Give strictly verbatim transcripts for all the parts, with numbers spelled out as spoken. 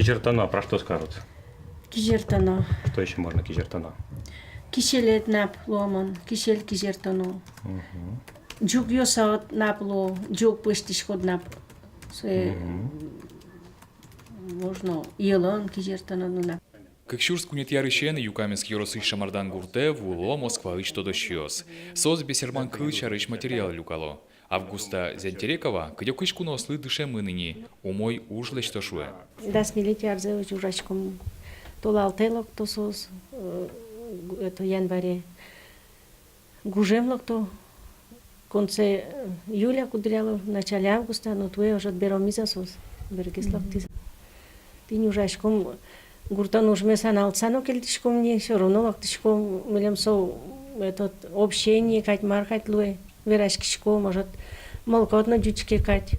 Кизертоно, про что скажут? Кизертоно. Что ещё можно кизертоно? Киселед нап луомон, кисель кизертоно. Мгм. Ӟугъёсад нап луо, ӟуг пӧзьтӥськод нап. Сое Мгм. можно йӧлын кизертоно нунап. Кык сюрс куинетӥ арысен Юкаменск ёросысь Шамардан гуртэ вуыло Москваысь тодосчиос. Соос бесерман кыл сярысь материал люкало. Августа Зянтерекова кыдёкысь куноослы дышемын ини, умой уж лэсьто шуэ. Дас ньылетӥ арзэ озьы ужаськом. Толалтэ лыкто соос, э, это, январе. Гужем лыкто, конце, э, июля кудряло, начале августа, но туэ ожот беромизы соос, бергес Мгм. лыктӥзы. Тӥни ужаськом, гуртын ужмес аналтыса но кельтӥськом ни, всё равно лыктӥськом, милем со, этот, общение кадь, мар кадь луэ, вераськиськом, ожот мылкыд но ӟуч ке кадь.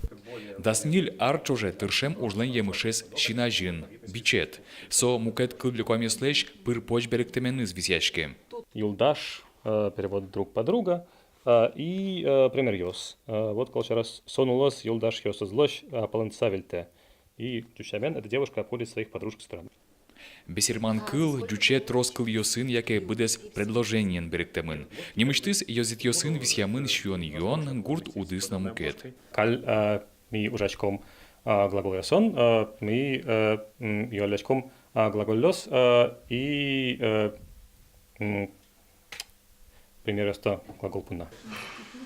Дас ньыль ар ӵоже тыршем ужлэн емышез син азьын, бичет. Со мукет кыллюкамъёслэсь пыр-поч берыктэменыз висъяське. Юлдаш, э, перевод друг подруга, э, и, э, примеръёс. Э, вот кылсярысь, со нуллоз юлдашъёсызлэсь, э, палэнтыса вильтэ. И ӟуч сямен эта девушка обходит своих подружек стороной. Бесерман кыл ӟуче трос кылъёсын яке быдэс предложениен берыктэмын. Нимысьтыз ёзэтъёсын висъямын сиён-юон, гурт удыс но мукет. Каль, э, ми ужаськом, э, глаголъёсын, э, ми, э, м, юалляськом, э, глаголъёс, э, и, э, м, примеръёсты глагол понна.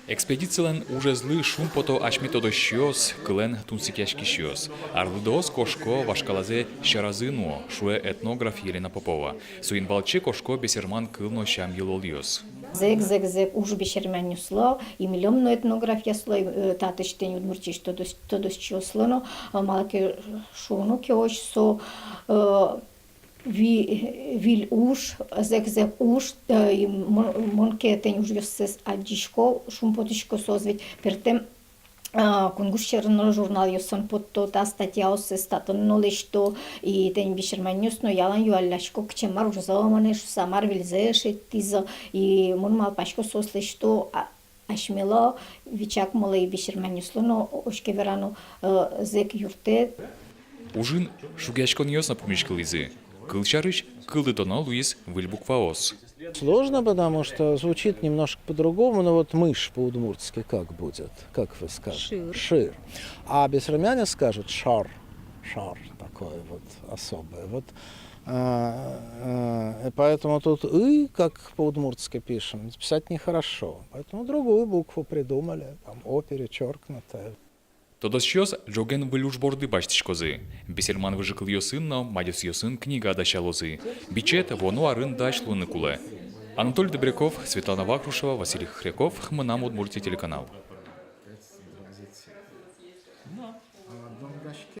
Экспедицилэн ужезлы шумпото асьме тодосчиос, кылэн тунсыкъяськисьёс. Арлыдоос кошко вашкалазэ сьӧразы нуо, шуэ этнограф Елена Попова. Соин валче кошко бесерман кыл но сям-йылолъёс. Зэк, зэк, зэк уж бесерманъёслы, и милем но этнографъёслы, э, татысь тӥни Удмуртиысь тодос-, тодосчиослы но, э, малы ке шуоно ке озьы со, э, ви-, виль уж, зэк, зэк уж, э, и мон, мон ке тӥни ужъёссэс адӟисько, шумпотӥсько, соос ведь пӧртэм, э, кунгож сьӧрын но журналъёсын потто та статьяоссэс, татын но лэсьто, и тӥни бесерманъёс но ялан юаллясько, кыӵе мар ужзы, мон шуса, мар выльзэ шедьтӥзы, и мон малпасько, соос лэсьто, а, асьмелы, вичакмылы, бесерманъёслы но, оскеверано, э, зэк юрттэт. Ужын шугъяськонъёс но пумиськылӥзы. Кылсярысь, кылдытоно луиз выль букваос. Сложно, потому что звучит немножко по-другому, но вот мышь по-удмуртски как будет? Как вы скажете? Шыр. Шыр. А бесермяне скажут шар. Шар такое вот особое. Вот, а, а, и поэтому тут «ы», как по-удмуртски пишем, писать нехорошо. Поэтому другую букву придумали, там «о» перечёркнутое. Тодосчиос ӝоген выль уж борды басьтӥськозы. Бесерман выжыкылъёсын но мадёсъёсын книга дасялозы. Бичет вуоно арын дась луыны кулэ. Анатолий Добряков, Светлана Вахрушева, Василий Хохряков, «Мынам Удмуртие» телеканал.